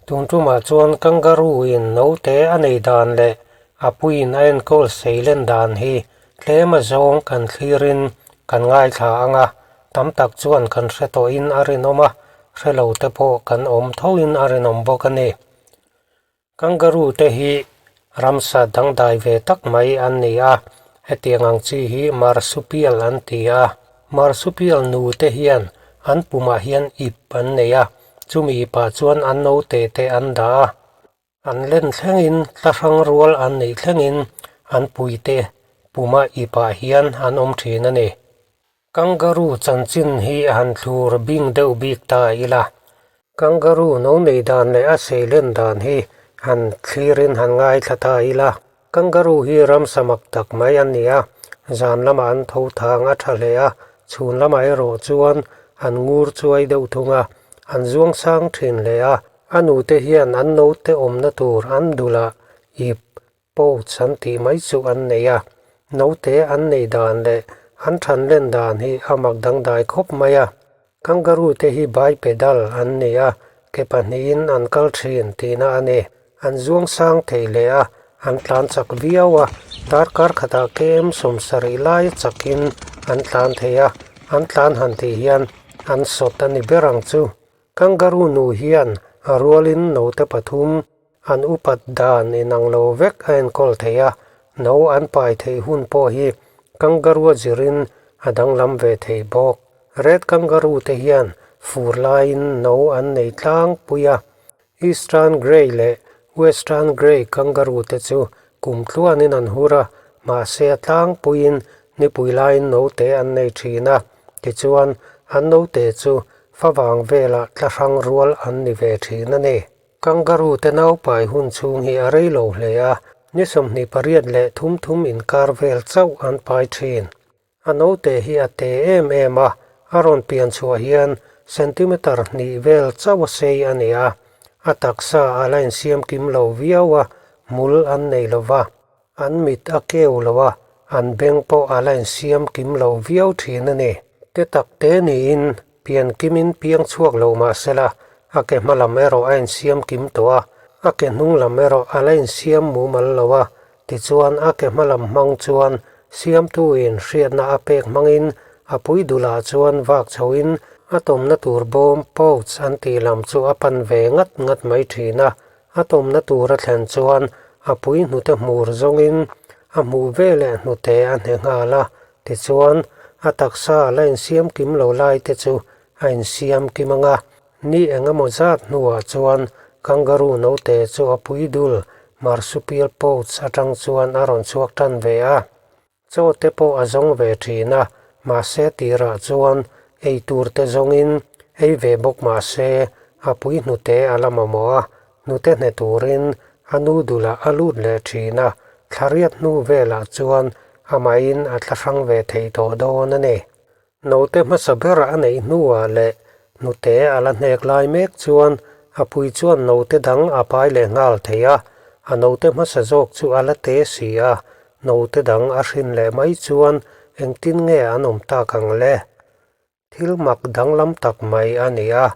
Tun tumah chuan kangaroo in naute a nei dan leh a puiin a enkawl seilen dan hi tlem a zawng kan thlirin kan ngaithla ang a, tam tak chuan kan hre tawhin a rinawm a, hre lo te pawh kan awm thoin a rinawm bawk a ni. Kangaroo te hi ramsa dangdai ve tak mai an ni a, hetiang ang chi hi marsupial an ti a. Marsupial nu te hian an pumah hian ip an nei a, chumi ipah chuan an naute te an dah a. An len thlengin tlahrang rual an neih thlengin an puite puma ipah hian an awm thin a ni. Kangaroo chanchin hi han thlur bing deuh bik ta ila. Kangaroo no nei dan leh a seilen dan hi han thlirin han ngaithla ta ila. Kangaroo hi ramsa mak tak mai an ni a, zan lamah an tho thang a tha hle a, chhun lamah erawh chuan an ngur chuai deuh thung a, an zuang sang thin hle a. A nute hian an note awmna tur an dulah ip Pouch an tih mai chu an nei a, naute an nei dan leh an than len dan hi a mak dangdai khawp mai a. Kangaroo te hi bipedal an ni a, ke pahnihin an kal thin tihna a ni. An zuang sang thei hle a, an tlan chak viau a, darkar khatah km 70 lai chakin an tlan thei a, an tlan han tih hian an sawt a ni ber ang chu. Kangaroo nu hian a rualin naute pathum An upat dan inang lo vek a enkawl thei a, no an pai theih hun pawh hi kangaroo a zirin a danglam ve thei bawk. Red kangaroo te hian fur laiin no an nei tlangpui a, Eastern Grey leh Western Grey kangaroo te chu kum tluanin an hur a, mahse a tlangpuiin nipui laiin note an nei thin a, tichuan an note chu favang velah tlahrang rual an ni ve thin a ni. Kangaroo te naupai hun chhung hi a rei lo hle a, ni 28 leh thum thum inkar vel chauh an pai thin. A naute hi a te em em a, a rawn pian chhuah hian centimeter hnih vel chauh a sei a ni a, a taksa a la insiam kim lo viau a, hmul an nei lo va, an mit a keu lo a, an beng pawh a la insiam kim lo viau thin a ni. Te tak te niin Pian kimin piang chhuak lo mah sela, a ke hma lam erawh a insiam kim tawh a, a ke hnung lam erawh a la insiam mumal lo a, tichuan a ke hma lam hmang chuan siamtuin hriatna a pek hmangin a pui dulah chuan vak chhoin a tawmna tur bawm pouch an tih lam chu a pan ve ngat ngat mai thin a, a tawmna tur a thlen chuan a pui hnute hmur zawngin a hmuh veleh hnute a hne nghal a, Tichuan, a taksa la insiam kim lo lai te chu a insiam kim ang a, ni eng emaw zat hnuah chuan kangaroo naute chu a pui dul marsupial pouch atang chuan a rawn chhuak tan ve a. Chaw te pawh a zawng ve thin a, mahse tirah chuan ei tur te zawngin ei ve bawk mahse a pui hnute a la mamawh a, hnute hne turin a nu dulah a lut leh thin a, thlariat hnu velah chuan amahin a tla hrang ve thei tawh dawn a ni. Naute hmasa ber a neih hnuah leh hnute a la hnek lai mek chuan a pui chuan naute dang a pai leh nghal thei a, a naute hmasa zawk chu a la te si a, naute dang a hrin leh mai chuan engtin nge an awm tak ang le? Thil mak danglam tak mai a ni a,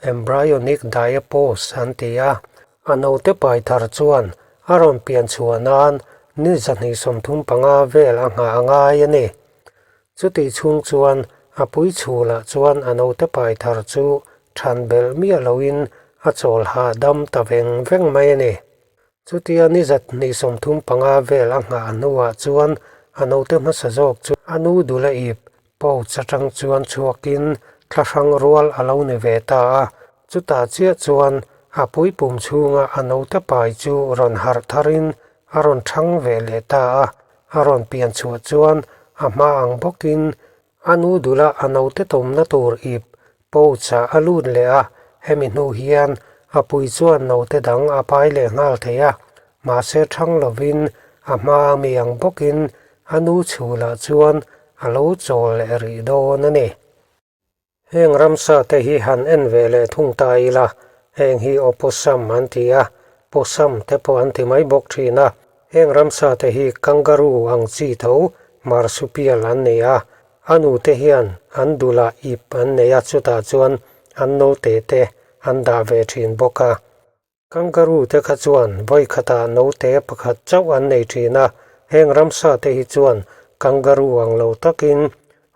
embryonic diapause an ti a. A naute pai thar chuan a rawn pian chhuah nan ni 235 vel a nghah a ngai a ni. Chutih chhung chuan a pui chhulah chuan a naute pai thar chu than belh miah loin a chawl hahdam ta veng veng mai a ni. Chutia ni 235 vel a nghah hnuah chuan a naute hmasa zawk chu a nu dula ip pouch atang chuan chhuakin thlahrang rual a lo ni ve ta a. Chutah chiah chuan a puipum chhunga a naute pai chu rawn harh tharin a rawn thang ve leh ta a. A rawn pian chhuah chuan a hma ang bawkin a nu dula a naute tawmna tur ip pouch-ah a lut leh a, hemi hnu hian a pui chuan naute dang a pai leh nghal thei a, mahse thang lovin a hma a mi ang bawkin a nu chhulah chuan a lo chawl leh rih dawn a ni. Heng ramsa te hi han en ve leh thung ta ila, heng hi opossum an ti a, possum te pawh an ti mai bawk thin a. Heng ramsa te hi kangaroo ang chi tho marsupial an ni a, a nute hian an dulah ip an nei a chutah chuan an naute te an dah ve thin bawk a. Kangaroo te kha chuan vawi khatah note pakhat chauh an nei thin a, heng ramsa te hi chuan kangaroo ang lo takin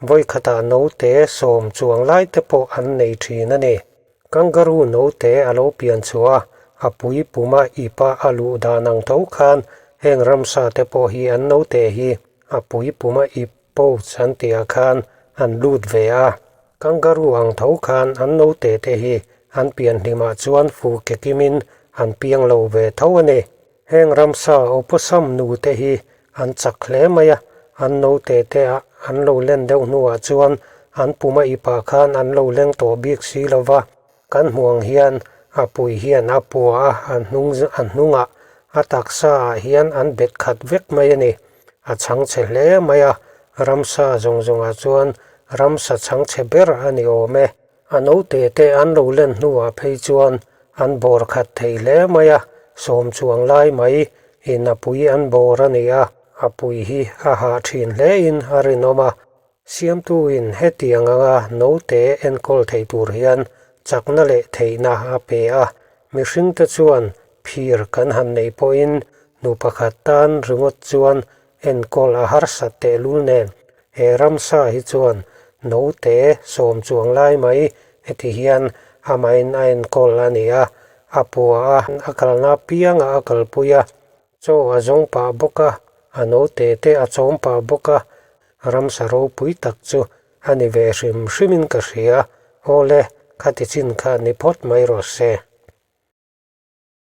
vawi khatah note sawm chuang lai te pawh an nei thin a ni. Kangaroo note a lo pian chhuah a, a pui puma ipa a luh dan ang tho khan heng ramsa te pawh hi an note hi a pui puma ip pouch an tihah khan an lut ve a. Kangaroo ang tho khan an note te hi an pian hlimah chuan fu ke kimin an piang lo ve tho a ni. Heng ramsa opossum nu te hi an chak hle mai a, an note te ah an lo len deuh hnuah chuan an puma ipah khan an lo leng tawh bik si lo va, kan hmuh ang hian a pui hian a pua a, a hnung a hnungah a taksa ah hian an bet khat vek mai a ni. A chhangchhe hle mai a, ramsa zawng zawngah chuan ramsa chhangchhe ber a ni awm e. A naute te an lo len hnuah phei chuan an bawr khat thei hle mai a, sawm chuang lai mai in a pui an bawr a ni a, a pui hi a hah thin hle in a rinawm a. Siamtuin hetiang anga naute enkawl thei tur hian chakna leh theihna a pe a, mihringte chuan phir kan han neih pawhin nu pakhat tan ringawt chuan enkawl a harsat tehlul nen he ramsa hi chuan naute sawm chuang lai mai heti hian amahin a enkawl a ni a, a pua a, a kalna apiangah a kalpui a, chaw a zawng pah bawk a, a naute te a chawm pah bawk a, ramsa ropui tak chu a ni ve hrim hrimin ka hria, awle khati chin kha ni phawt mai rawh se.